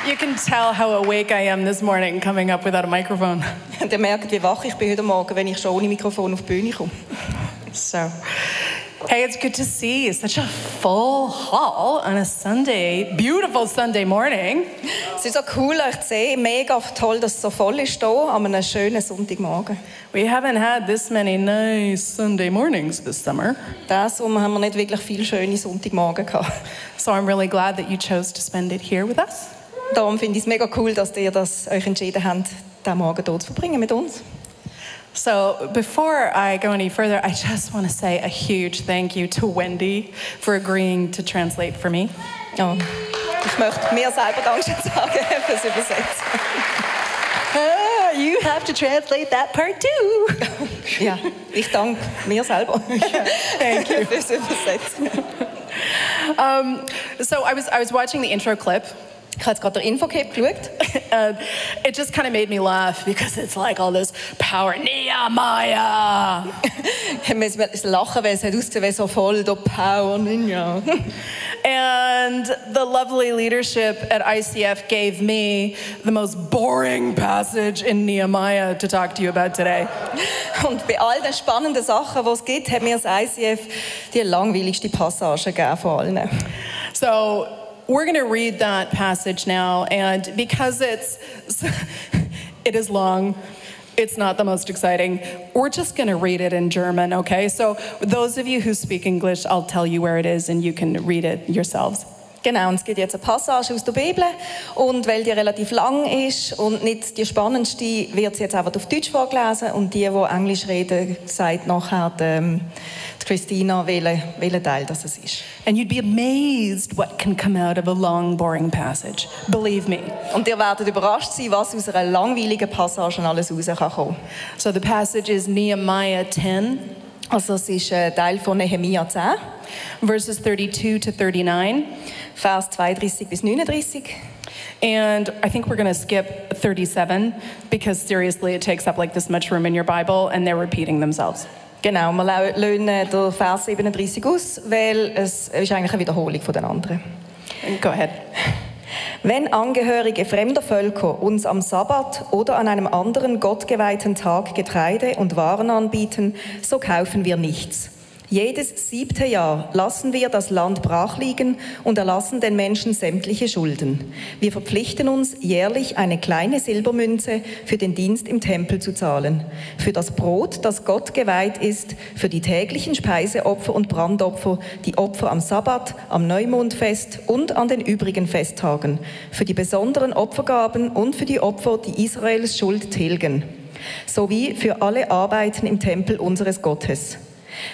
You can tell how awake I am this morning coming up without a microphone. Und ihr merkt, wie wach ich bin heute Morgen, wenn ich schon ohne Mikrofon auf die Bühne komme. So, hey, it's good to see such a full hall on a Sunday, beautiful Sunday morning. Es ist so cool, euch zu sehen. Mega toll, dass es so voll ist hier an einem schönen Sonntagmorgen. We haven't had this many nice Sunday mornings this summer. Diesen Sommer haben wir nicht wirklich viele schöne Sonntagmorgen gehabt. So I'm really glad that you chose to spend it here with us. Darum finde ich es mega cool, dass ihr euch entschieden habt, diesen Morgen hier zu verbringen mit uns. So before I go any further, I just want to say a huge thank you to Wendy for agreeing to translate for me. Ja, ich möchte mir selber Dankeschön sagen fürs Übersetzen. You have to translate that part too. Ja, ich danke mir selber. Thank you. Fürs Übersetzen. So I was watching the intro clip. Ich habe jetzt gerade den Infoclip geschaut. It just kind of made me laugh because it's like all this power. Nehemia. Ich musste lachen, weil es hat ausgesehen wie so voll der Power. Ja. And the lovely leadership at ICF gave me the most boring passage in Nehemiah to talk to you about today. Und bei all den spannenden Sachen, die es gibt, hat mir das ICF die langweiligste Passage gegeben von allen. So we're going to read that passage now, and because it is long, it's not the most exciting, we're just going to read it in German, okay? So those of you who speak English, I'll tell you where it is and you can read it yourselves. Genau, und es gibt jetzt eine Passage aus der Bibel und weil die relativ lang ist und nicht die spannendste, wird sie jetzt einfach auf Deutsch vorgelesen und die Englisch reden, sagt nachher die Christina, welcher Teil das ist. And you'd be amazed what can come out of a long, boring passage. Believe me. Und ihr werdet überrascht sein, was aus einer langweiligen Passage alles raus kann kommen. So the passage is Nehemiah 10. Also es ist ein Teil von Nehemia 10. Verses 32 to 39. Vers 32 bis 39. And I think we're going to skip 37 because seriously it takes up like this much room in your Bible and they're repeating themselves. Genau, wir lassen den Vers 37 aus, weil es ist eigentlich eine Wiederholung von den anderen. Go ahead. Wenn Angehörige fremder Völker uns am Sabbat oder an einem anderen gottgeweihten Tag Getreide und Waren anbieten, so kaufen wir nichts. Jedes 7. Jahr lassen wir das Land brach liegen und erlassen den Menschen sämtliche Schulden. Wir verpflichten uns, jährlich eine kleine Silbermünze für den Dienst im Tempel zu zahlen, für das Brot, das Gott geweiht ist, für die täglichen Speiseopfer und Brandopfer, die Opfer am Sabbat, am Neumondfest und an den übrigen Festtagen, für die besonderen Opfergaben und für die Opfer, die Israels Schuld tilgen, sowie für alle Arbeiten im Tempel unseres Gottes.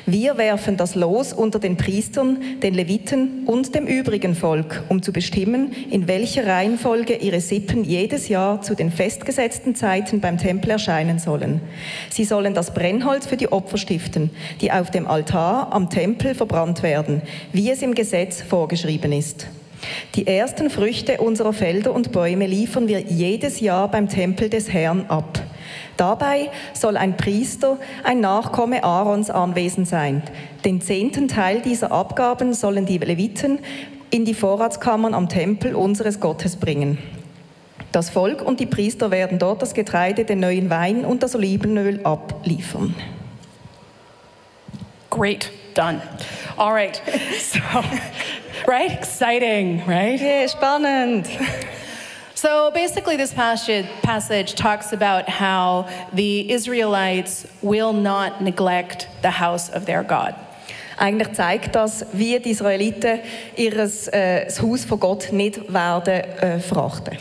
Wir werfen das Los unter den Priestern, den Leviten und dem übrigen Volk, um zu bestimmen, in welcher Reihenfolge ihre Sippen jedes Jahr zu den festgesetzten Zeiten beim Tempel erscheinen sollen. Sie sollen das Brennholz für die Opfer stiften, die auf dem Altar am Tempel verbrannt werden, wie es im Gesetz vorgeschrieben ist. Die ersten Früchte unserer Felder und Bäume liefern wir jedes Jahr beim Tempel des Herrn ab. Dabei soll ein Priester, ein Nachkomme Aarons, anwesend sein. Den 10. Teil dieser Abgaben sollen die Leviten in die Vorratskammern am Tempel unseres Gottes bringen. Das Volk und die Priester werden dort das Getreide, den neuen Wein und das Olivenöl abliefern. Great, done. All right, so, right, exciting, right? Yeah, spannend. So basically this passage talks about how the Israelites will not neglect the house of their God. Eigentlich zeigt das, wie die Israeliten das Haus von Gott nicht werden verachten.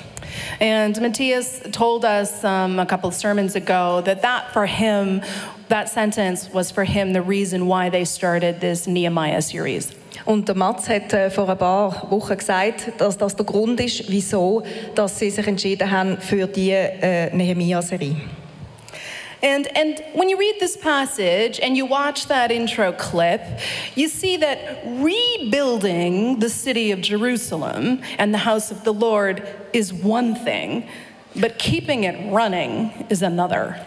And Matthias told us a couple of sermons ago that for him, that sentence was for him the reason why they started this Nehemiah series. Und der Mats hat vor ein paar Wochen gesagt, dass das der Grund ist, wieso dass sie sich entschieden haben für die Nehemia-Serie. And when you read this passage and you watch that intro clip, you see that rebuilding the city of Jerusalem and the house of the Lord is one thing, but keeping it running is another.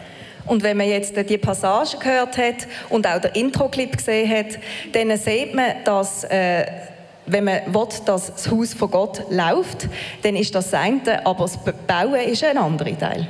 Und wenn man jetzt die Passage gehört hat und auch den Intro-Clip gesehen hat, dann sieht man, dass wenn man will, dass das Haus von Gott läuft, dann ist das eine, aber das Bauen ist ein anderer Teil.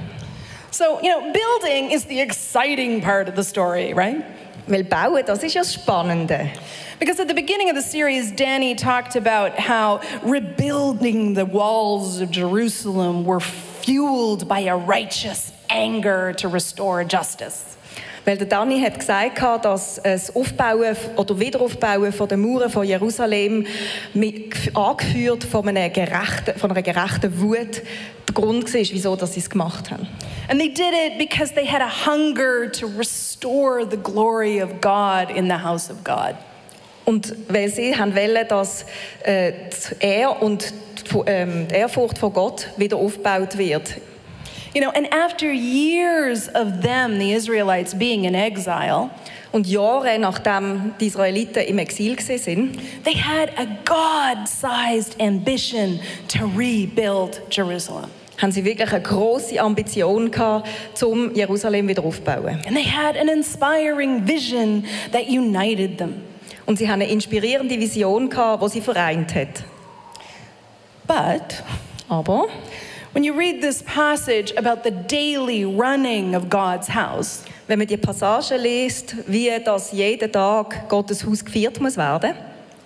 So, building is the exciting part of the story, right? Weil Bauen, das ist ja das Spannende. Because at the beginning of the series, Danny talked about how rebuilding the walls of Jerusalem were fueled by a righteous anger to restore justice. Weil der Danny hat gesagt, dass das Aufbauen oder Wiederaufbauen von den Mauern von Jerusalem angeführt von einer gerechten Wut der Grund war, wieso sie es gemacht haben. And they did it because they had a hunger to restore the glory of God in the house of God. Und weil sie wollten, dass die Ehre und die Ehrfurcht von Gott wieder aufgebaut wird. And after years of them, the Israelites, being in exile, und Jahre nachdem die Israeliten im Exil waren, they had a God-sized ambition to rebuild Jerusalem. Haben sie wirklich eine grosse Ambition gehabt, um Jerusalem wieder aufzubauen. And they had an inspiring vision that united them. Und sie haben eine inspirierende Vision gehabt, die sie vereint hat. Aber when you read this passage about the daily running of God's house, wenn man die Passage liest, wie das jeden Tag Gottes Haus geführt muss werden,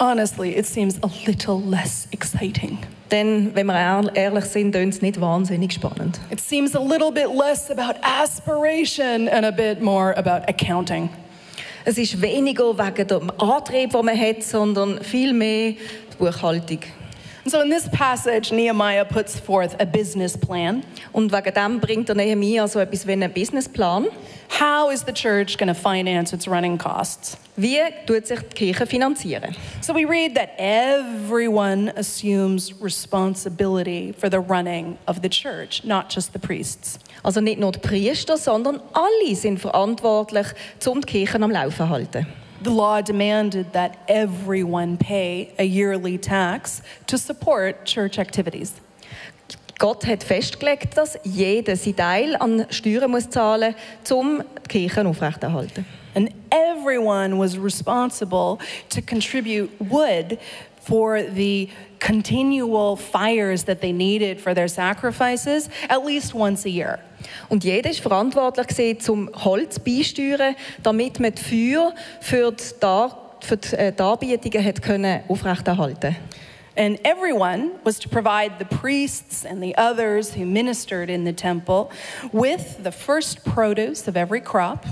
honestly, it seems a little less exciting. Denn, wenn wir ehrlich sind, tönt es nicht wahnsinnig spannend. It seems a little bit less about aspiration and a bit more about accounting. Es ist weniger wegen dem Antrieb, den man hat, sondern viel mehr die Buchhaltung. So in this passage, Nehemia puts forth a business plan. Und wegen dem bringt der Nehemia so etwas wie einen Businessplan. How is the church going to finance its running costs? Wie tut sich die Kirche finanzieren? So we read that everyone assumes responsibility for the running of the church, not just the priests. Also nicht nur die Priester, sondern alle sind verantwortlich, um die Kirchen am Laufen zu halten. The law demanded that everyone pay a yearly tax to support church activities. Gott hat festgelegt, dass jeder seinen Teil an Steuern muss zahlen muss, um die Kirchen aufrechterhalten. And everyone was responsible to contribute wood for the continual fires that they needed for their sacrifices at least once a year. Und jeder war verantwortlich, zum Holz beisteuern, damit man die Feuer für die Darbietungen aufrechterhalten konnte. And everyone was to provide the priests and the others who ministered in the temple with the first produce of every crop.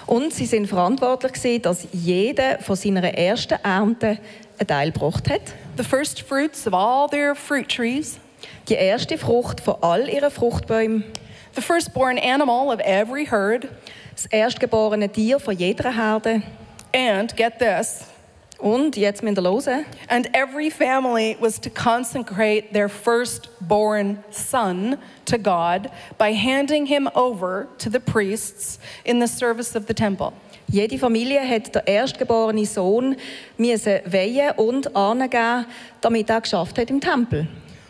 Und sie sind verantwortlich, dass jeder von seiner ersten Ernte einen Teil gebracht hat. The first fruits of all their fruit trees. Die erste Frucht von all ihren Fruchtbäumen. The firstborn animal of every herd. Das erstgeborene Tier von jeder Herde. And, get this, und jetzt müsst ihr hören. And every family was to consecrate their firstborn son to God by handing him over to the priests in the service of the temple. Jede Familie hat den erstgeborenen Sohn weihen und angeben, damit er geschafft hat im Tempel.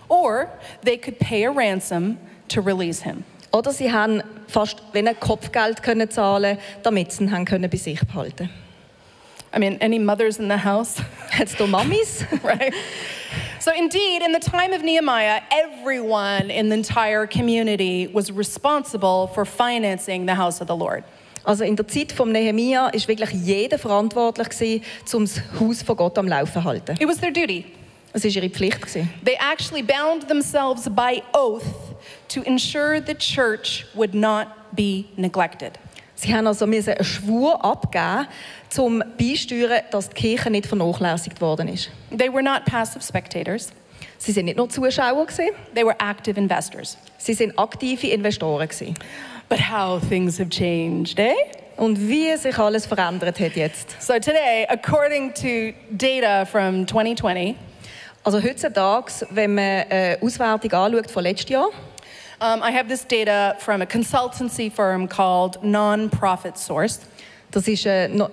Or they could pay a ransom to release him. Oder sie haben fast ein Kopfgeld können zahlen, damit sie ihn bei sich behalten. I mean, any mothers in the house? Hat's da Mamis? Right. So indeed, in the time of Nehemiah, everyone in the entire community was responsible for financing the house of the Lord. Also in der Zeit von Nehemia ist wirklich jeder verantwortlich, um das Haus von Gott am Laufen zu halten. It was their duty. Es war ihre Pflicht. They actually bound themselves by oath to ensure the church would not be neglected. Sie haben also einen Schwur abgeben, um beisteuern, dass die Kirche nicht vernachlässigt worden ist. They were not passive spectators. Sie sind nicht nur Zuschauer gewesen. They were active investors. Sie sind aktive Investoren gewesen. But how things have changed, eh? Und wie sich alles verändert hat jetzt. So today, according to data from 2020, also heutzutage, wenn man eine Auswertung anschaut von letztes Jahr, I have this data from a consultancy firm called Non-Profit Source. Das ist eine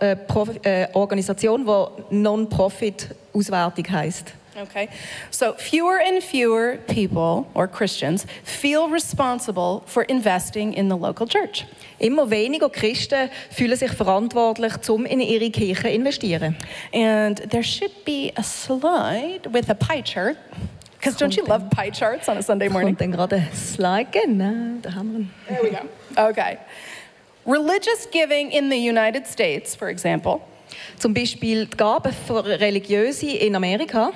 Organisation, die Non-Profit Auswertung heisst. Okay, so fewer and fewer people, or Christians, feel responsible for investing in the local church. Immer weniger Christen fühlen sich verantwortlich, um in ihre Kirche zu investieren. And there should be a slide with a pie chart. Because don't you love pie charts on a Sunday morning? Und dann gerade ein Slide, genau, da haben wir. There we go. Okay. Religious giving in the United States, for example, Zum Beispiel die Gaben für Religiöse in Amerika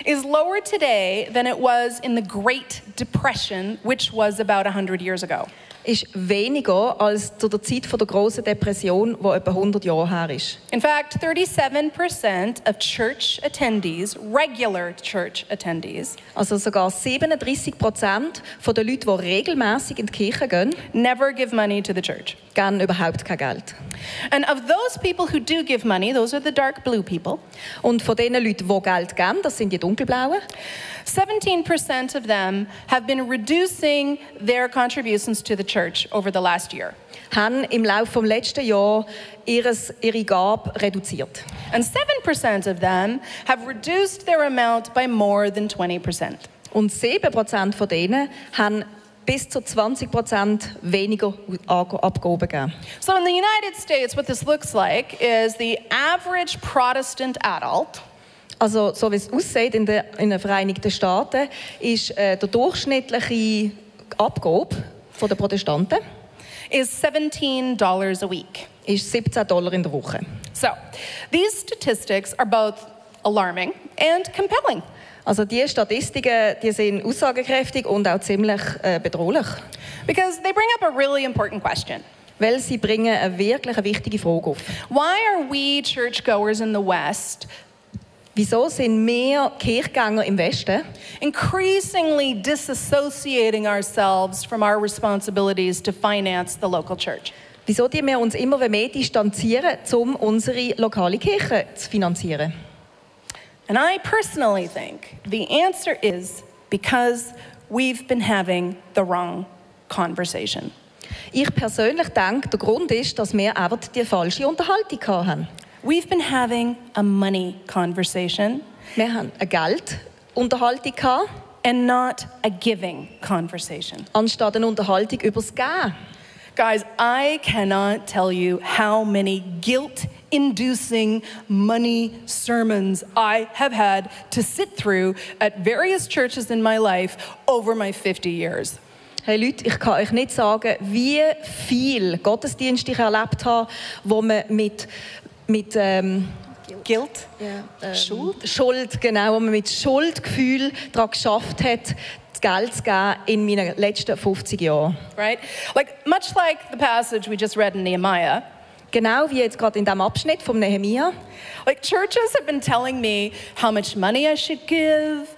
is lower today than it was in the Great Depression, which was about 100 years ago. ist weniger als zu der Zeit der grossen Depression, die etwa 100 Jahre her ist. In fact, 37% of church attendees, regular church attendees, Also sogar 37% der Leute, die regelmäßig in die Kirche gehen, never give money to the church. geben überhaupt kein Geld. And of those people who do give money, those are the dark blue people, Und von den Leuten, die Geld geben, das sind die dunkelblauen, 17% of them have been reducing their contributions to the church over the last year. haben im Laufe des letzten Jahres ihre Gabe reduziert. And 7% of them have reduced their amount by more than 20%. Und 7% von denen haben bis zu 20% weniger Abgaben gegeben. So in the United States, what this looks like is the average Protestant adult Also, so wie es aussieht in den Vereinigten Staaten, ist der durchschnittliche Abgabe der Protestanten is $17 a week. ist $17 in der Woche. So these statistics are both alarming and compelling. Also die Statistiken, die sind aussagekräftig und auch ziemlich bedrohlich, Because they bring up a really important question. weil sie bringen eine wirklich wichtige Frage auf. Why are we churchgoers in the West Wieso sind wir Kirchgänger im Westen increasingly disassociating ourselves from our responsibilities to finance the local church? Wieso die wir uns immer mehr distanzieren, um unsere lokale Kirche zu finanzieren? And I personally think the answer is because we've been having the wrong conversation. Ich persönlich denke, der Grund ist, dass wir einfach die falsche Unterhaltung haben. We've been having a money conversation Wir haben eine Geldunterhaltung gehabt, and not a giving conversation. anstatt eine Unterhaltung über das Geben. Guys, I cannot tell you how many guilt-inducing money sermons I have had to sit through at various churches in my life over my 50 years. Hey Leute, ich kann euch nicht sagen, wie viel Gottesdienste ich erlebt habe, wo man mit Guilt? Schuld, genau, wo man mit Schuldgefühl daran geschafft hat, das Geld zu geben in meinen letzten 50 Jahren. Right? Much like the passage we just read in Nehemia, Genau wie jetzt gerade in diesem Abschnitt vom Nehemia. churches have been telling me how much money I should give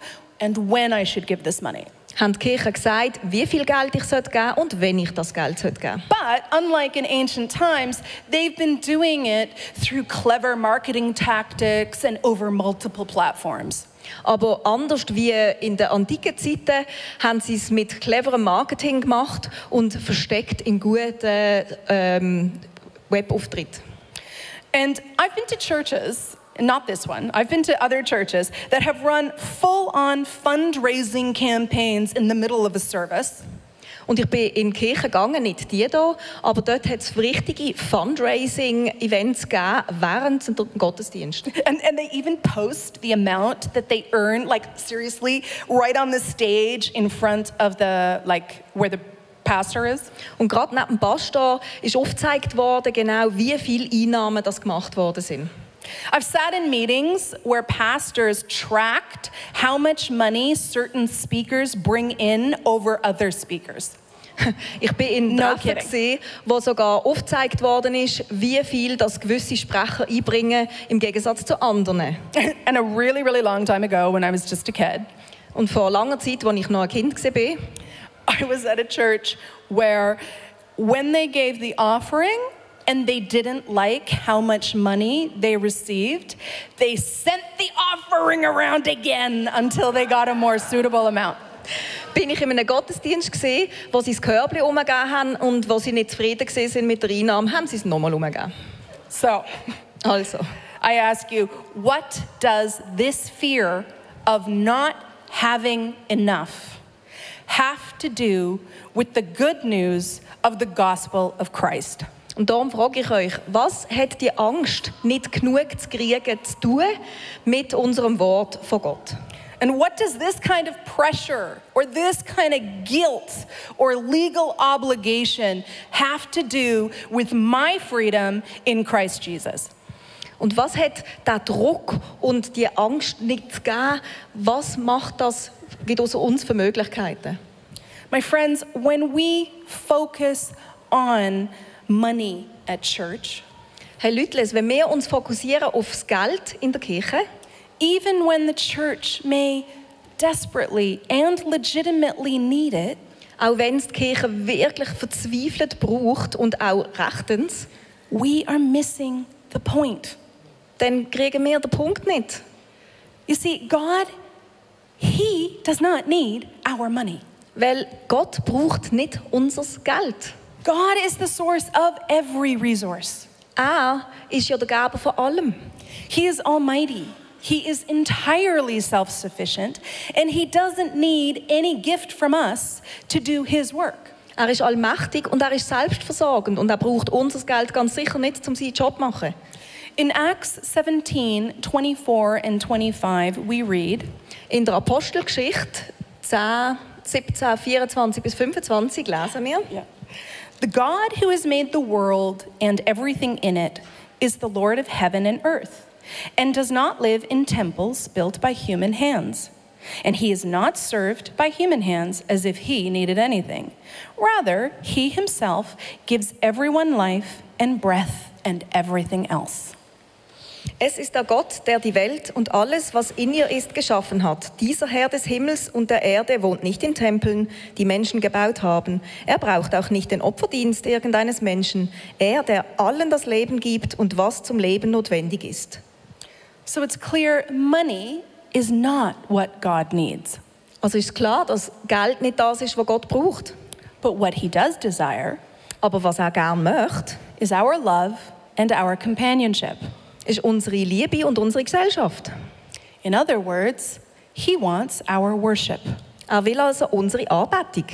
and when I should give this money. Haben die Kirche gesagt, wie viel Geld ich geben sollte und wenn ich das Geld geben sollte. But unlike in ancient times, they've been doing it through clever marketing tactics and over multiple platforms. Aber anders wie in den antiken Zeiten haben sie es mit cleverem Marketing gemacht und versteckt in guten Webauftritt. And I've been to churches, not this one, I've been to other churches that have run full-on fundraising campaigns in the middle of a service. Und ich bin in die Kirche gegangen, nicht die hier, aber dort hat es richtige Fundraising-Events gegeben während dem Gottesdienst. And they even post the amount that they earn, seriously, right on the stage in front of where the pastor is. Und gerade neben dem Pastor ist aufgezeigt worden, genau wie viele Einnahmen das gemacht worden sind. I've sat in meetings where pastors tracked how much money certain speakers bring in over other speakers. Ich bin in Treffen gesehen, wo sogar aufgezeigt worden ist, wie viel das gewisse Sprecher einbringen im Gegensatz zu anderen. And a really, really long time ago, when I was just a kid, Und vor langer Zeit, als ich noch ein Kind war, I was at a church where when they gave the offering and they didn't like how much money they received, they sent the offering around again until they got a more suitable amount. bin ich in einem Gottesdienst gesehen, wo sie das Körbchen umgegeben haben und wo sie nicht zufrieden waren mit der Einnahme, haben sie es nochmal umgegeben. So, Also, I ask you, what does this fear of not having enough have to do with the good news of the gospel of Christ? Und darum frage ich euch, was hat die Angst, nicht genug zu kriegen, zu tun mit unserem Wort von Gott? And what does this kind of pressure or this kind of guilt or legal obligation have to do with my freedom in Christ Jesus? Und was hat der Druck und die Angst nicht zu geben? Was macht das, gibt es uns für Möglichkeiten? My friends, when we focus on money at church, Hey Leute, wenn wir uns fokussieren auf das Geld in der Kirche, even when the church may desperately and legitimately need it, auch wenn es die Kirche wirklich verzweifelt braucht und auch rechtens, we are missing the point. dann kriegen wir den Punkt nicht. You see, God, He does not need our money. Weil Gott braucht nicht unser Geld. God is the source of every resource. Er ist ja der Geber von allem. He is almighty. He is entirely self-sufficient, and He doesn't need any gift from us to do His work. Er ist allmächtig und er ist selbstversorgend und er braucht unser Geld ganz sicher nicht, um seinen Job zu machen. In Acts 17:24 and 25, we read, In der Apostelgeschichte 10, 17, 24 bis 25 lesen wir. The God who has made the world and everything in it is the Lord of heaven and earth, and does not live in temples built by human hands. And He is not served by human hands as if He needed anything. Rather, He Himself gives everyone life and breath and everything else. Es ist der Gott, der die Welt und alles, was in ihr ist, geschaffen hat. Dieser Herr des Himmels und der Erde wohnt nicht in Tempeln, die Menschen gebaut haben. Er braucht auch nicht den Opferdienst irgendeines Menschen. Er, der allen das Leben gibt und was zum Leben notwendig ist. So it's clear money is not what God needs. Also ist klar, dass Geld nicht das ist, was Gott braucht. But what He does desire Aber was er gern möchte, is our love and our companionship. ist unsere Liebe und unsere Gesellschaft. In other words, He wants our worship. Er will also unsere Anbetung.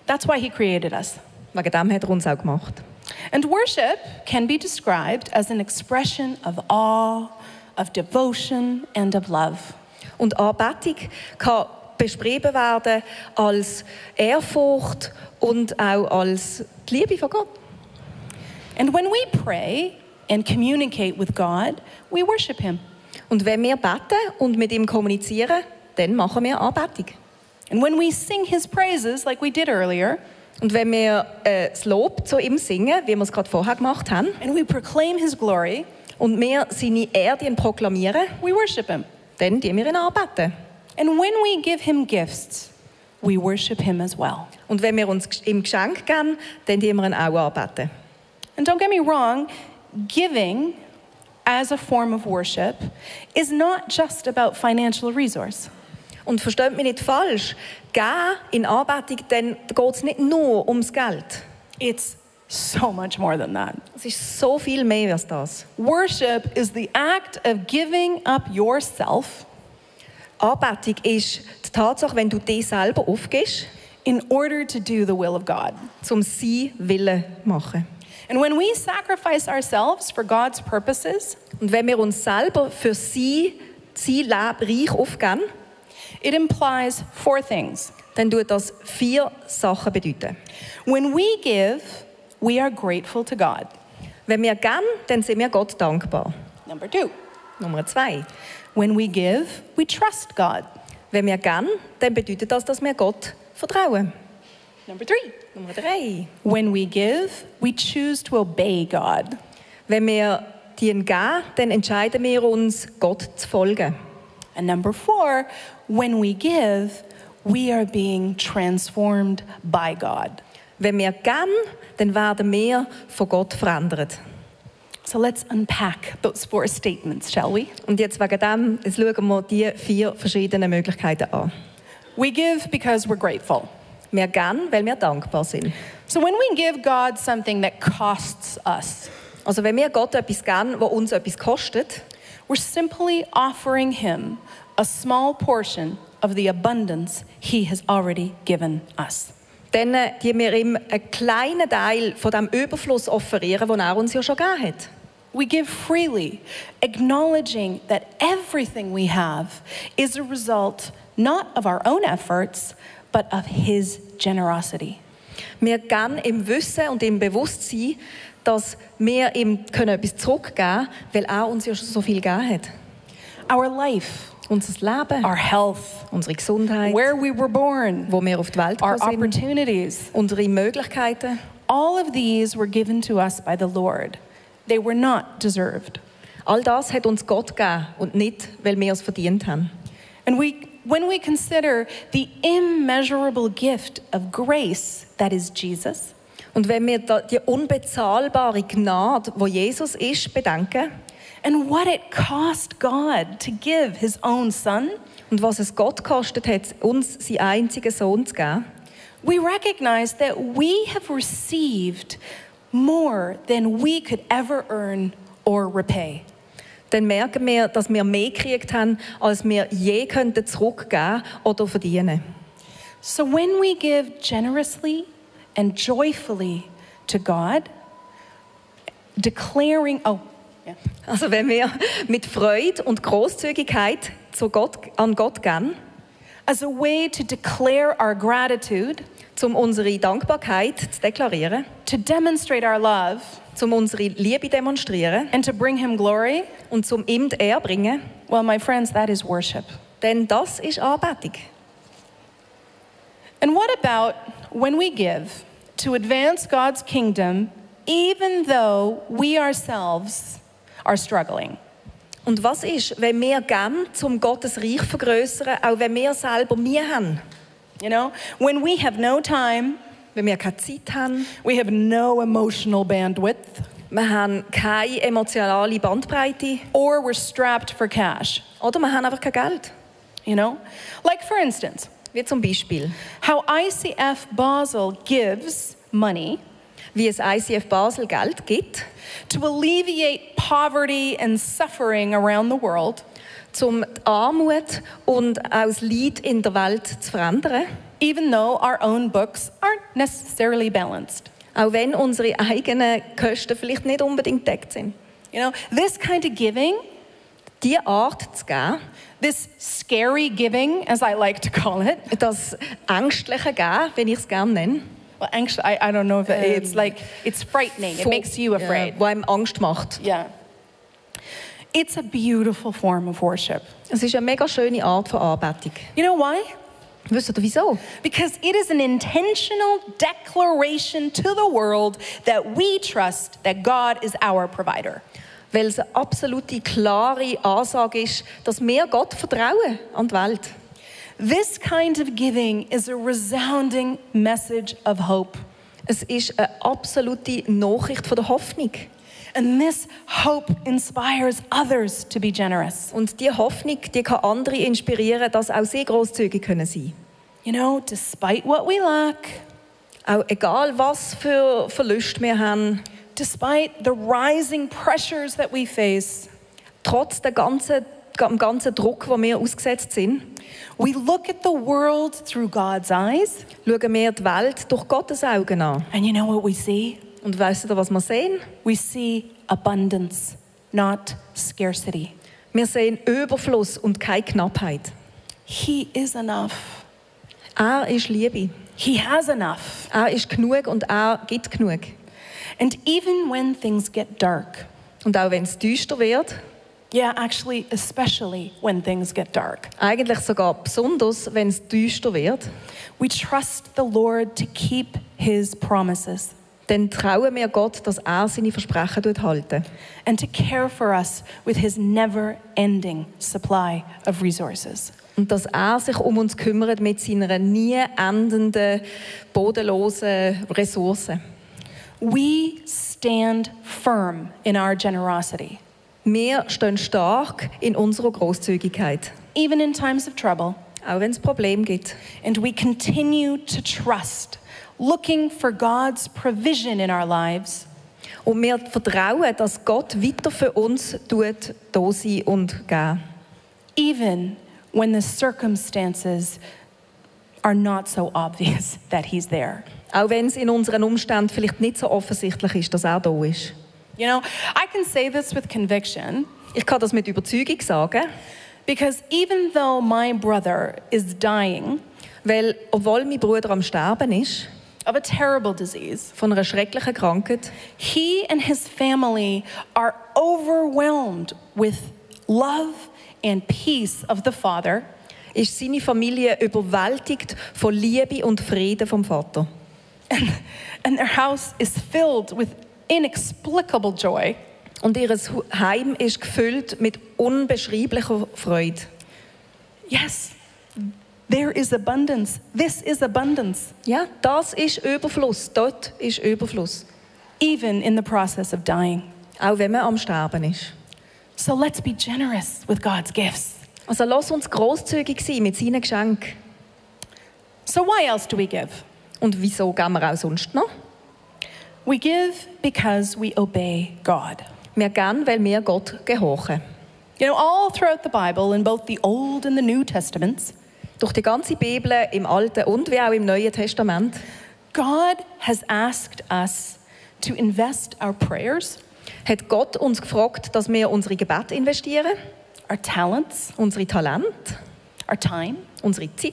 That's why He created us. Wegen dem hat er uns auch gemacht. And worship can be described as an expression of awe, of devotion, and of love. Und Anbetung kann beschrieben werden als Ehrfurcht und auch als die Liebe von Gott. And when we pray and communicate with God, we worship Him. Und wenn wir beten und mit ihm kommunizieren, dann machen wir Anbetung. And when we sing His praises, like we did earlier, Und wenn wir das Lob zu ihm singen, wie wir es gerade vorher gemacht haben, and we proclaim His glory, und wir seine Ehre proklamieren, we worship Him. dann tun wir ihn anbeten. And when we give Him gifts, we worship Him as well. Und wenn wir uns ihm Geschenk geben, dann tun wir ihn auch anbeten. And don't get me wrong, giving as a form of worship is not just about financial resource. Und versteht mich nicht falsch, geben in Anbetung, dann geht es nicht nur ums Geld. It's so much more than that. Es ist so viel mehr als das. Worship is the act of giving up yourself Anbetung ist die Tatsache, wenn du dich selber aufgibst, in order to do the will of God. um sein Willen zu machen. And when we sacrifice ourselves for God's purposes, Und wenn wir uns selber für sein Reich aufgeben, it implies 4 things. dann tut das 4 Sachen bedeuten. When we give, we are grateful to God. Wenn wir geben, dann sind wir Gott dankbar. Number 2, Nummer 2. when we give, we trust God. Wenn wir geben, dann bedeutet das, dass wir Gott vertrauen. Number 3, Nummer 3. when we give, we choose to obey God. Wenn wir geben, dann entscheiden wir uns, Gott zu folgen. And number 4, when we give, we are being transformed by God. Wenn wir geben, dann werden wir von Gott verändert. So let's unpack those 4 statements, shall we? Und jetzt wegen dem, jetzt schauen wir die 4 verschiedenen Möglichkeiten an. We give because we're grateful. Wir geben, weil wir dankbar sind. So when we give God something that costs us, Also wenn wir Gott etwas geben, was uns etwas kostet, we're simply offering Him a small portion of the abundance he has already given us. Dann die wir ihm einen kleinen Teil von dem Überfluss offerieren, den er uns ja schon gegeben hat. We give freely, acknowledging that everything we have is a result not of our own efforts, but of his generosity. Wir geben im Wissen und im Bewusstsein, dass wir ihm etwas zurückgeben können, weil er uns ja schon so viel gegeben hat. Our life, unser Leben, our health, unsere Gesundheit, where we were born, wo wir auf die Welt our gekommen sind, opportunities, unsere Möglichkeiten. all of these were given to us by the Lord. They were not deserved. All das hat uns Gott gegeben und nicht, weil wir es verdient haben. And when we consider the immeasurable gift of grace that is Jesus, und wenn wir die unbezahlbare Gnade, wo Jesus ist, bedenken, and what it cost God to give his own son, und was es Gott gekostet hat, uns seinen einzigen Sohn zu geben, we recognize that we have received more than we could ever earn or repay. Dann merken wir, dass wir mehr gekriegt haben, als wir je könnten zurückgeben oder verdienen. So when we give generously and joyfully to God, declaring, Also wenn wir mit Freude und Großzügigkeit an Gott geben, as a way to declare our gratitude, um unsere Dankbarkeit zu deklarieren, to demonstrate our love, um unsere Liebe zu demonstrieren and to bring him glory, und zum ihm die Ehre bringen, well, my friends, that is worship. denn das ist Anbetung. And what about when we give to advance God's kingdom, even though we ourselves are struggling? Und was ist, wenn wir geben, um Gottes Reich zu vergrössern, auch wenn wir selber Mühe haben? You know, when we have no time, wenn wir keine Zeit haben, we have no emotional bandwidth, wir haben keine emotionale Bandbreite, or we're strapped for cash. Oder wir haben einfach kein Geld. You know, like for instance, wie zum Beispiel, how ICF Basel gives money, wie es ICF Basel Geld gibt, to alleviate poverty and suffering around the world, um die Armut und auch das Leid in der Welt zu verändern, even though our own books aren't necessarily balanced. Auch wenn unsere eigenen Kosten vielleicht nicht unbedingt deckt sind. You know, this kind of giving, die Art zu geben, this scary giving, as I like to call it, das ängstliche Geben, wenn ich es gerne nenne. Well, I don't know if it's like, it's frightening. It makes you afraid. Wo einem Angst macht. Yeah. It's a beautiful form of worship. Es ist eine mega schöne Art von Anbetung. You know why? Wisst ihr wieso? Because it is an intentional declaration to the world that we trust that God is our provider. Weil es eine absolute, klare Ansage ist, dass wir Gott vertrauen an die Welt. This kind of giving is a resounding message of hope. Es ist eine absolute Nachricht von der Hoffnung. And this hope inspires others to be generous. Und die Hoffnung, die kann andere inspirieren, dass auch sie großzügig können sein. You know, despite what we lack, auch egal was für Verluste wir haben, despite the rising pressures that we face, trotz dem ganzen Druck, wo wir ausgesetzt sind, we look at the world through God's eyes. Schauen wir die Welt durch Gottes Augen an. And you know what we see? Und weißt du, was wir sehen? We see abundance, not scarcity. Wir sehen Überfluss und keine Knappheit. He is enough. Er ist Liebe. He has enough. Er ist genug und er gibt genug. And even when things get dark. Und auch wenn es düster wird. Yeah, actually, especially when things get dark. Eigentlich sogar besonders, wenn es düster wird. We trust the Lord to keep his promises. Dann trauen wir Gott, dass er seine Versprechen halten. And to care for us with his never-ending supply of resources. Und dass er sich uns kümmert mit seiner nie endenden, bodenlosen Ressourcen. We stand firm in our generosity. Wir stehen stark in unserer Großzügigkeit. Even in times of trouble. Auch wenn es Probleme gibt. And we continue to trust, looking for God's provision in our lives. Und wir vertrauen, dass Gott weiter für uns da sein und geben. Even when the circumstances are not so obvious that he's there. Auch wenn es in unseren Umständen vielleicht nicht so offensichtlich ist, dass er da ist. You know, I can say this with conviction Ich kann das mit Überzeugung sagen, because even though my brother is dying weil obwohl mein Bruder am Sterben ist, of a terrible disease, von einer schrecklichen Krankheit, he and his family are overwhelmed with love and peace of the Father, ist seine Familie überwältigt von Liebe und Frieden vom Vater. and their house is filled with inexplicable joy. Und ihr Heim ist gefüllt mit unbeschreiblicher Freude. Yes, there is abundance. This is abundance, Ja, das ist Überfluss. Dort ist Überfluss. even in the process of dying. Auch wenn man am Sterben ist. So let's be generous with God's gifts. Also lass uns grosszügig sein mit seinen Geschenken. So why else do we give? Und wieso geben wir auch sonst noch? We give because we obey God. Wir geben, weil wir Gott gehorchen. You know, all throughout the Bible, in both the Old and the New Testaments, Durch die ganze Bibel, im Alten und wie auch im Neuen Testament, God has asked us to invest our prayers, hat Gott uns gefragt, dass wir unsere Gebete investieren, our talents, unsere Talente, our time, unsere Zeit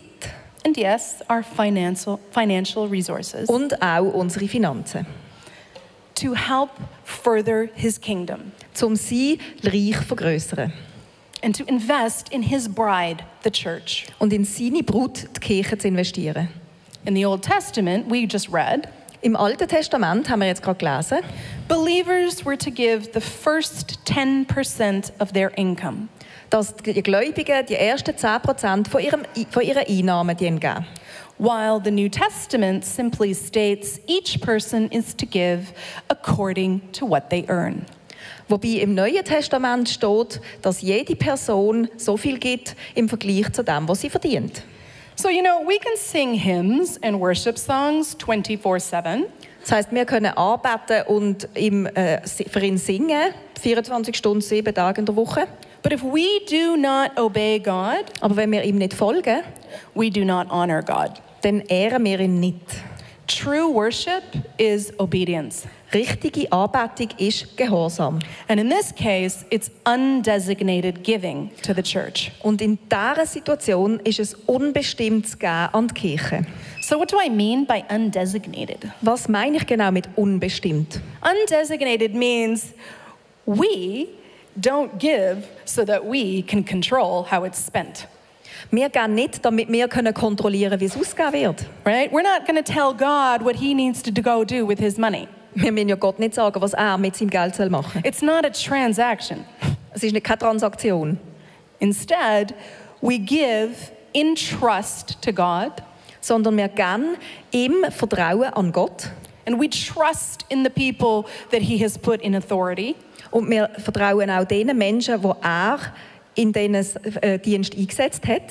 and yes, our financial resources und auch unsere Finanzen, to help further His kingdom um sein Reich zu vergrössern and to invest in His bride, the church. und in seine Brut, die Kirche, zu investieren. In the Old Testament, we just read, Im Alten Testament haben wir jetzt gerade gelesen, believers were to give the first 10% of their income. dass die Gläubigen die ersten 10% von ihren Einnahmen geben. While the New Testament simply states each person is to give according to what they earn. Wobei im Neuen Testament steht, dass jede Person so viel gibt im Vergleich zu dem, was sie verdient. So, you know, we can sing hymns and worship songs 24/7, Das heisst, wir können anbeten und für ihn singen, 24 Stunden, 7 Tage in der Woche. but if we do not obey God, Aber wenn wir ihm nicht folgen, we do not honor God. dann ehren wir ihn nicht. True worship is obedience. Richtige Anbetung ist Gehorsam. And in this case, it's undesignated giving to the church. Und in dieser Situation ist es unbestimmtes Geben an die Kirche. So what do I mean by undesignated? Was meine ich genau mit unbestimmt? Undesignated means we don't give so that we can control how it's spent. Wir geben nicht, damit wir kontrollieren können, wie es ausgegeben wird. Right? We're not going to tell God what he needs to go do with his money. Wir müssen ja Gott nicht sagen, was er mit seinem Geld machen soll. It's not a transaction. Es ist keine Transaktion. Instead, we give in trust to God, Sondern wir geben im Vertrauen an Gott. and we trust in the people that he has put in authority. Und wir vertrauen auch den Menschen, die er in diesen Dienst eingesetzt hat.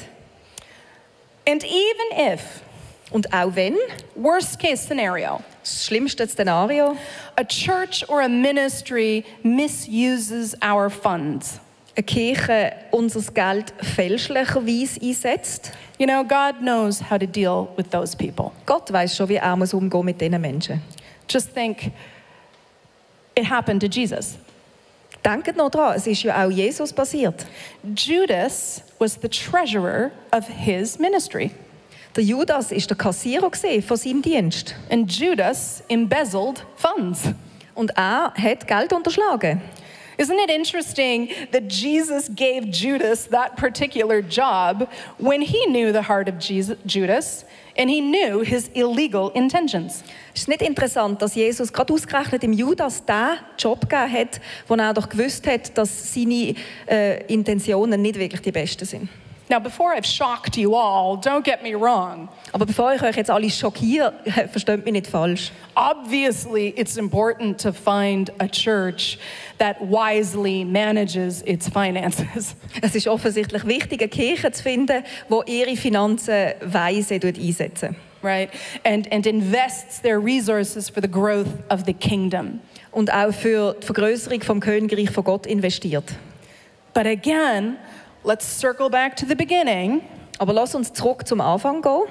And even if, Und auch wenn, worst case scenario, das schlimmste Szenario, a church or a ministry misuses our funds, eine Kirche unser Geld fälschlicherweise einsetzt, you know, God knows how to deal with those people. Gott weiß schon, wie er umgehen mit diesen Menschen. Just think, it happened to Jesus. Denkt noch dran, es ist ja auch Jesus passiert. Judas was the treasurer of his ministry, Der Judas war der Kassierer von seinem Dienst. and Judas embezzled funds. Und er hat Geld unterschlagen. Isn't it interesting that Jesus gave Judas that particular job when he knew the heart of Judas and he knew his illegal intentions? Ist es nicht interessant, dass Jesus gerade ausgerechnet im Judas den Job gegeben hat, wo er doch gewusst hat, dass seine Intentionen nicht wirklich die besten sind? Now, before I've shocked you all, don't get me wrong. Aber bevor ich euch jetzt alle schockiere, versteht mich nicht falsch. Obviously, it's important to find a church that wisely manages its finances. Es ist offensichtlich wichtig, eine Kirche zu finden, die ihre Finanzen weise einsetzt. Right? And invests their resources for the growth of the kingdom. Und auch für die Vergrößerung vom Königreich von Gott investiert. But again, let's circle back to the beginning. Aber lass uns zurück zum Anfang gehen.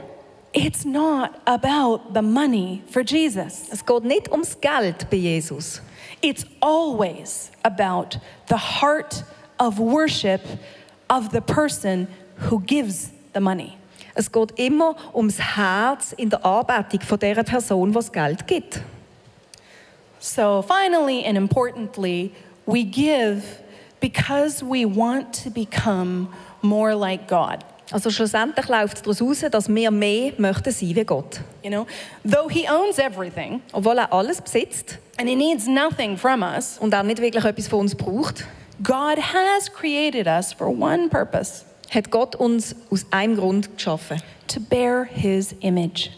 It's not about the money for Jesus. Es geht nicht ums Geld bei Jesus. It's always about the heart of worship of the person who gives the money. Es geht immer ums Herz in der Anbetung von der Person, die das Geld gibt. So finally and importantly, we give because we want to become more like God. Also schlussendlich läuft es daraus heraus, dass wir mehr möchten sein wie Gott. You know, though he owns everything Obwohl er alles besitzt and he needs nothing from us, und er nicht wirklich etwas von uns braucht, God has created us for one purpose, hat Gott uns aus einem Grund geschaffen, to bear his image.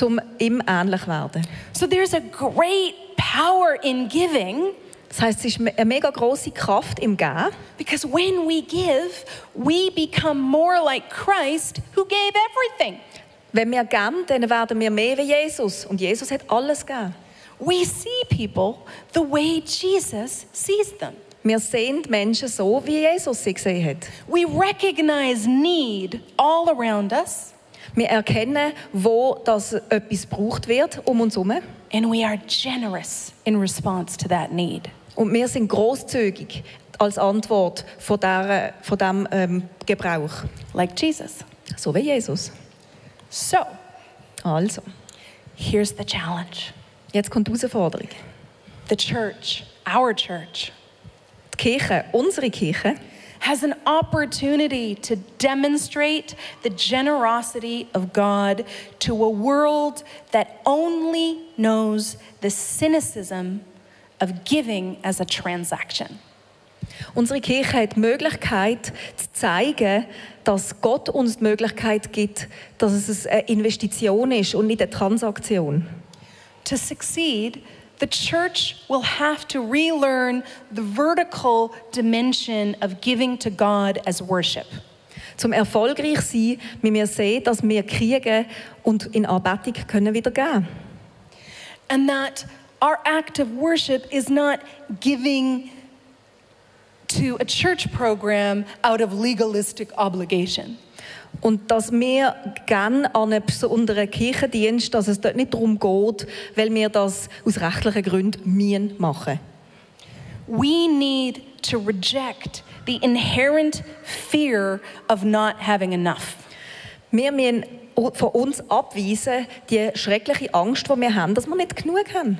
um ihm ähnlich zu werden. So there's a great power in giving. Das heisst, es ist eine mega grosse Kraft im Geben, Because when we give, we become more like Christ who gave everything. wenn wir geben, dann werden wir mehr wie Jesus. Und Jesus hat alles gegeben. We see people the way Jesus sees them. Wir sehen die Menschen so, wie Jesus sie gesehen hat. We recognize need all around us, Wir erkennen, wo das etwas gebraucht wird um uns herum. and we are generous in response to that need. Und wir sind grosszügig als Antwort von diesem Gebrauch. Like Jesus. So wie Jesus. So, Also, here's the challenge. jetzt kommt die Herausforderung. The church, our church, Die Kirche, unsere Kirche, has an opportunity to demonstrate the generosity of God to a world that only knows the cynicism of giving as a transaction. Unsere Kirche hat die Möglichkeit zu zeigen, dass Gott uns die Möglichkeit gibt, dass es eine Investition ist und nicht eine Transaktion. To succeed, the church will have to relearn the vertical dimension of giving to God as worship. Zum erfolgreich sein, müssen wir sehen, dass wir kriegen und in Anbetung können wieder geben. And that our act of worship is not giving to a church program out of legalistic obligation. Und dass wir gerne an einen besonderen Kirchendienst, dass es dort nicht darum geht, weil wir das aus rechtlichen Gründen machen müssen. We need to reject the inherent fear of not having enough. Wir müssen von uns abweisen, die schreckliche Angst, die wir haben, dass wir nicht genug haben.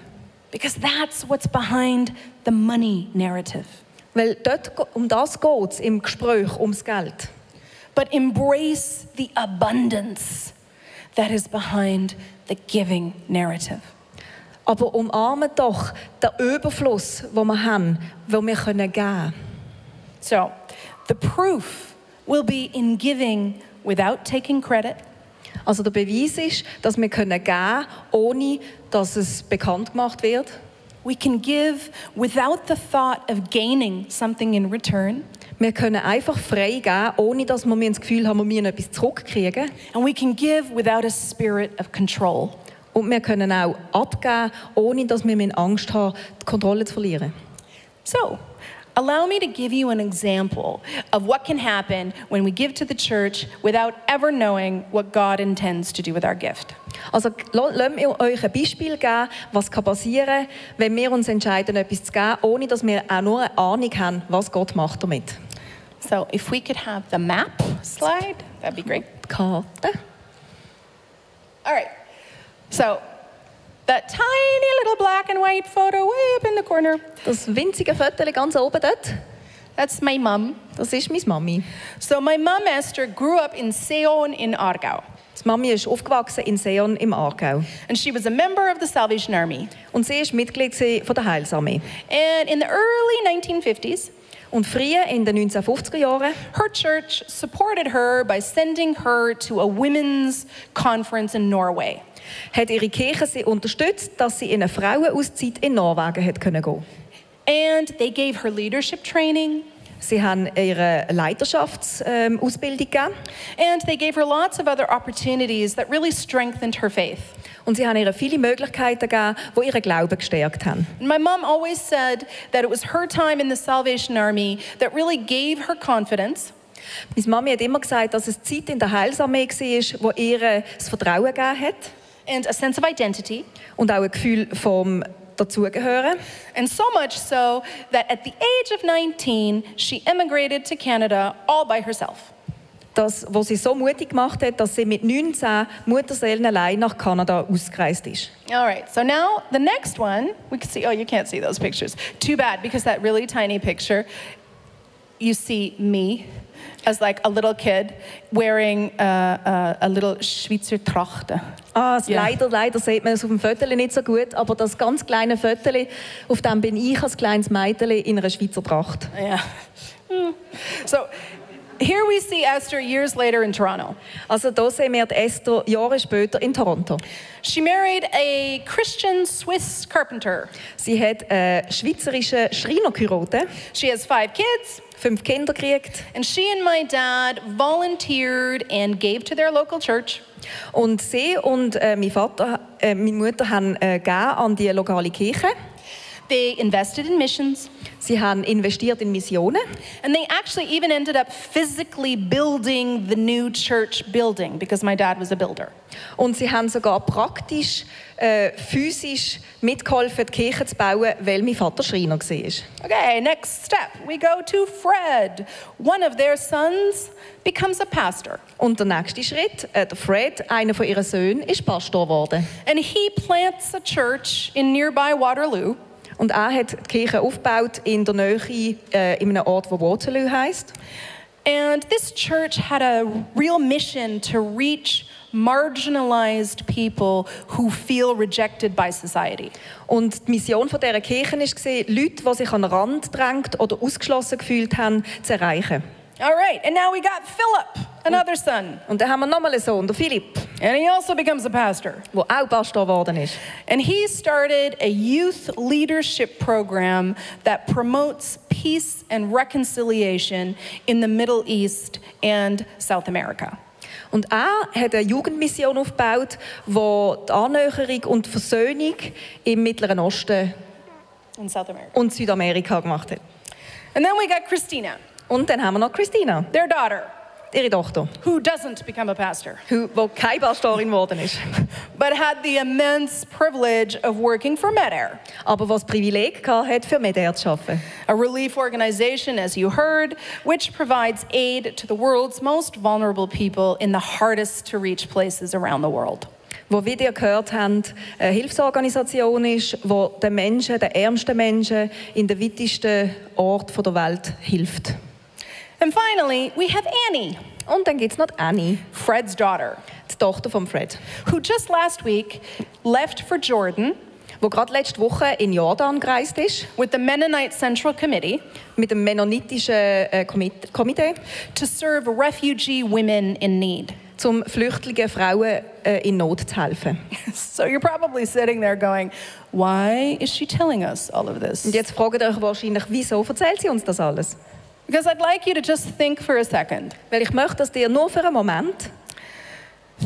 Because that's what's behind the money narrative. Weil dort um das geht es im Gespräch ums Geld. But embrace the abundance that is behind the giving narrative. Aber umarmen doch den Überfluss, den wir haben, den wir geben können. So, the proof will be in giving without taking credit, Also der Beweis ist, dass wir geben können, ohne dass es bekannt gemacht wird. we can give without the thought of gaining something in return, Wir können einfach frei geben, ohne dass wir das Gefühl haben, wir müssen etwas zurückkriegen. and we can give without a spirit of control. Und wir können auch abgeben, ohne dass wir Angst haben, die Kontrolle zu verlieren. So, allow me to give you an example of what can happen when we give to the church without ever knowing what God intends to do with our gift. Also lasst mir euch ein Beispiel geben, was passieren kann, wenn wir uns entscheiden, etwas zu geben, ohne dass wir auch nur eine Ahnung haben, was Gott macht damit. So, if we could have the map slide, that'd be great. Die Karte. All right. So, that tiny little black and white photo way up in the corner, Das winzige Foto ganz oben dort, that's my mom. das ist meine Mami. So, my mom, Esther, grew up in Seon in Aargau. Die Mami ist aufgewachsen in Seon im Aargau. And she was a member of the Salvation Army. Und sie war Mitglied von der Heilsarmee. And in the early 1950s, Und früher, in den 1950er Jahren, her church supported her by sending her to a women's conference in Norway. hat ihre Kirche sie unterstützt, dass sie in eine Frauenauszeit in Norwegen gehen konnte. And they gave her leadership training. Sie haben ihre Leiterschaftsausbildung gegeben. And they gave her lots of other opportunities that really strengthened her faith. Und sie haben ihr viele Möglichkeiten gegeben, die ihren Glauben gestärkt haben. And my mom always said that it was her time in the Salvation Army that really gave her confidence. Meine Mami hat immer gesagt, dass es Zeit in der Heilsarmee war, wo ihr das Vertrauen gegeben hat. And a sense of identity. Und auch ein Gefühl vom Dazugehören. And so much so that at the age of 19, she immigrated to Canada all by herself. Das, was sie so mutig gemacht hat, dass sie mit 19 Mutterseelen allein nach Kanada ausgereist ist. All right, so now the next one, we can see, oh, you can't see those pictures. Too bad, because that really tiny picture, you see me as like a little kid wearing a little Schweizer Tracht. Leider sieht man es auf dem Foto nicht so gut, aber das ganz kleine Foto, auf dem bin ich als kleines Mädchen in einer Schweizer Tracht. Yeah. So here we see Esther years later in Toronto. Also da sehen wir die Esther Jahre später in Toronto. She married a Christian Swiss carpenter. Sie hat einen schweizerischen Schreiner geheiratet. She has 5 kids. 5 Kinder gekriegt. And she and my dad volunteered and gave to their local church. Und sie und meine Mutter haben gegeben an die lokale Kirche. They invested in missions. Sie haben investiert in Missionen. And they actually even ended up physically building the new church building because my dad was a builder. Und sie haben sogar praktisch, physisch mitgeholfen, die Kirche zu bauen, weil mein Vater Schreiner war. Okay, next step. We go to Fred. One of their sons becomes a pastor. Und der nächste Schritt, der Fred, einer von ihren Söhnen, ist Pastor geworden. And he plants a church in nearby Waterloo. Und er hat die Kirche aufgebaut in der Nähe, in einem Ort, wo Waterloo heisst. And this church had a real mission to reach marginalized people who feel rejected by society. Und die Mission von dieser Kirche war, Leute, die sich an den Rand gedrängt oder ausgeschlossen gefühlt haben, zu erreichen. All right, and now we got Philip, another son. Und dann haben wir nochmal einen Sohn, der Philipp, And he also becomes a pastor. der auch Pastor geworden ist. And he started a youth leadership program that promotes peace and reconciliation in the Middle East and South America. Und er hat eine Jugendmission aufgebaut, die die Annäherung und die Versöhnung im Mittleren Osten In South America. und Südamerika gemacht hat. And then we got Christina, Und dann haben wir noch Christina, their daughter, ihre Tochter, who doesn't become a pastor, die keine Pastorin geworden ist, but had the immense privilege of working for MEDAIR, aber was das Privileg hatte, für MEDAIR zu arbeiten. a relief organization, as you heard, which provides aid to the world's most vulnerable people in the hardest to reach places around the world. Wo, wie ihr gehört habt, eine Hilfsorganisation ist, die den Menschen, den ärmsten Menschen in den weitesten Orten der Welt hilft. And finally, we have Annie, Und dann gibt es noch Annie, Fred's daughter, die Tochter von Fred, who just last week left for Jordan die gerade letzte Woche in Jordan gereist ist, with the Mennonite Central Committee mit dem mennonitischen Komitee, to serve refugee women in need. um flüchtigen Frauen in Not zu helfen. So you're probably sitting there going, why is she telling us all of this? Und jetzt fragt ihr euch wahrscheinlich, wieso erzählt sie uns das alles? Because I'd like you to just think for a second. Weil ich möchte, dass ihr nur für einen Moment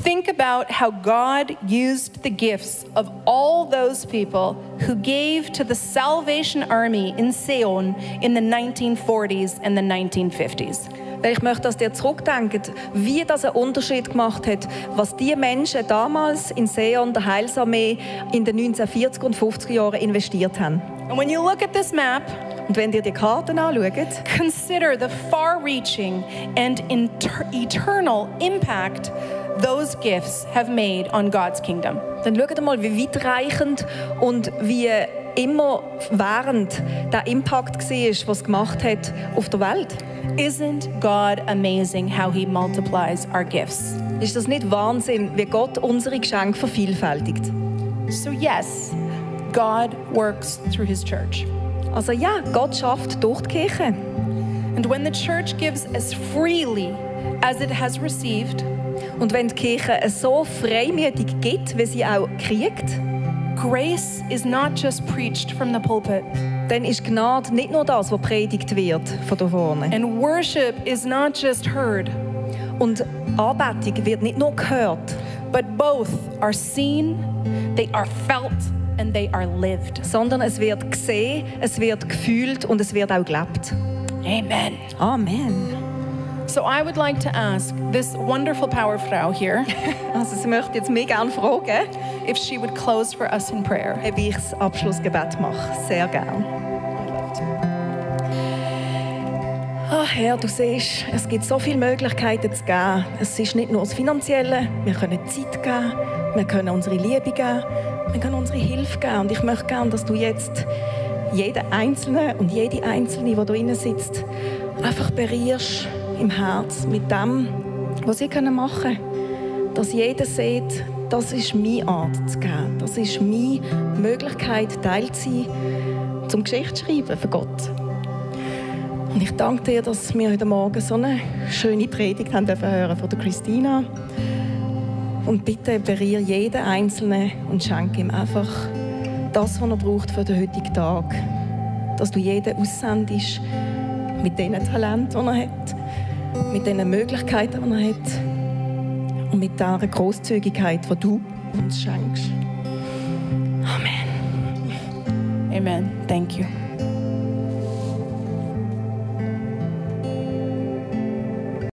Think about how God used the gifts of all those people who gave to the Salvation Army in Seon in the 1940s and the 1950s. Weil ich möchte, dass ihr zurückdenkt, wie das einen Unterschied gemacht hat, was die Menschen damals in Seon, der Heilsarmee, in den 1940er und 50er Jahren investiert haben. And when you look at this map, Und wenn ihr die Karten anschaut, consider the far-reaching and eternal impact those gifts have made on God's kingdom. dann schaut mal, wie weitreichend und wie immer während der Impact war, was es gemacht hat auf der Welt. Isn't God amazing how he multiplies our gifts? Ist das nicht Wahnsinn, wie Gott unsere Geschenke vervielfältigt? So yes, God works through his church. Also ja, Gott schafft durch die Kirche. And when the church gives as freely as it has received, Und wenn die Kirche so freimütig gibt, wie sie auch kriegt, grace is not just preached from the pulpit. dann ist Gnade nicht nur das, was predigt wird von da vorne. And worship is not just heard, Und Anbetung wird nicht nur gehört, but both are seen, they are felt, and they are lived. sondern es wird gesehen, es wird gefühlt und es wird auch gelebt. Amen. Amen. So I would like to ask this wonderful Powerfrau here Also sie möchte jetzt mich gerne fragen, if she would close for us in prayer. ob ich das Abschlussgebet mache. Sehr gerne. Herr, du siehst, es gibt so viele Möglichkeiten zu geben. Es ist nicht nur das Finanzielle, wir können Zeit geben, wir können unsere Liebe geben, wir können unsere Hilfe geben. Und ich möchte gerne, dass du jetzt jeden Einzelnen und jede Einzelne, die da drinnen sitzt, einfach berührst im Herz mit dem, was sie machen können. Dass jeder sieht, das ist meine Art zu geben. Das ist meine Möglichkeit, Teil zu sein, zum Geschichte zu schreiben für Gott. Und ich danke dir, dass wir heute Morgen so eine schöne Predigt haben hören von der Christina. Und bitte berühre jeden Einzelnen und schenke ihm einfach das, was er braucht für den heutigen Tag. Dass du jeden aussendest mit den Talenten, die er hat, mit den Möglichkeiten, die er hat und mit dieser Grosszügigkeit, die du uns schenkst. Amen. Amen. Thank you.